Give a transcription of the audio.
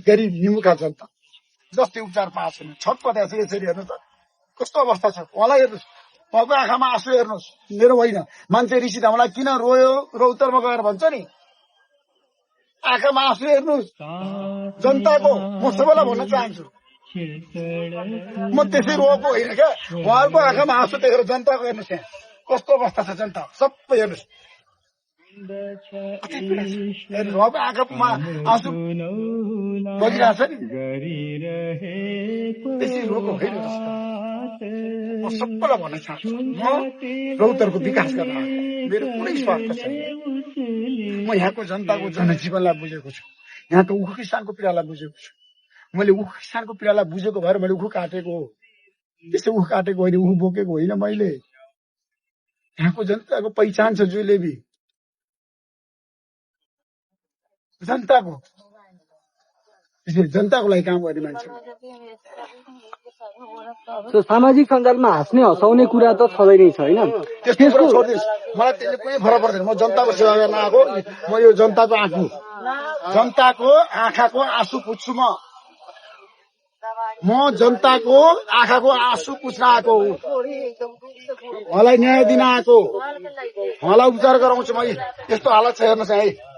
गरिब निमुखा जनता जस्तै उपचार पाएको छैन। छटपटाएको छ यसरी हेर्नु त कस्तो अवस्था छ उहाँलाई हेर्नुहोस्। उहाँको आँखामा आँसु हेर्नुहोस्। मेरो होइन, मान्छे रिसिँदा मलाई किन रोयो रौतरमा गएर भन्छ नि, आँखामा आँसु हेर्नुहोस् जनताको। म सबैलाई भन्न चाहन्छु, म त्यसै रोएको होइन क्या, उहाँहरूको आँखामा आँसु देखेर जनताको हेर्नुहोस् यहाँ कस्तो अवस्था छ। जनता सबै हेर्नुहोस् अब आँखामा आँसु बगिरहेछ नि, त्यसै रोएको होइन। म सबैलाई भन्न चाहन्छु, म रौतरको विकास गर्न आएको, मेरो कुनै स्वार्थ छैन। म यहाँको जनताको जनजीवनलाई बुझेको छु, यहाँको उखु किसानको पीडालाई बुझेको छु। मैले उखु किसानको पीडालाई बुझेको भएर मैले उखु काटेको हो, त्यसै उखु काटेको होइन, उखु बोकेको होइन। मैले यहाँको जनताको पहिचान छ जुलेबी जनताको, जनताको लागि काम गर्ने मान्छे। सामाजिक सञ्जालमा हाँस्ने हँसाउने कुरा त छँदै नै छ होइन, त्यस्तो कुरा छोडिदिनुहोस्। मलाई त्यसले कुनै फरक पर्दैन। म जनताको सेवा गर्न आएको, म यो जनताको आँखाको आँसु पुज्छु। म जनताको आँखाको आँसु पुज्न आएको हो, उहाँलाई न्याय दिन आएको, उहाँलाई उपचार गराउँछु। म यस्तो हालत छ हेर्नुहोस् है।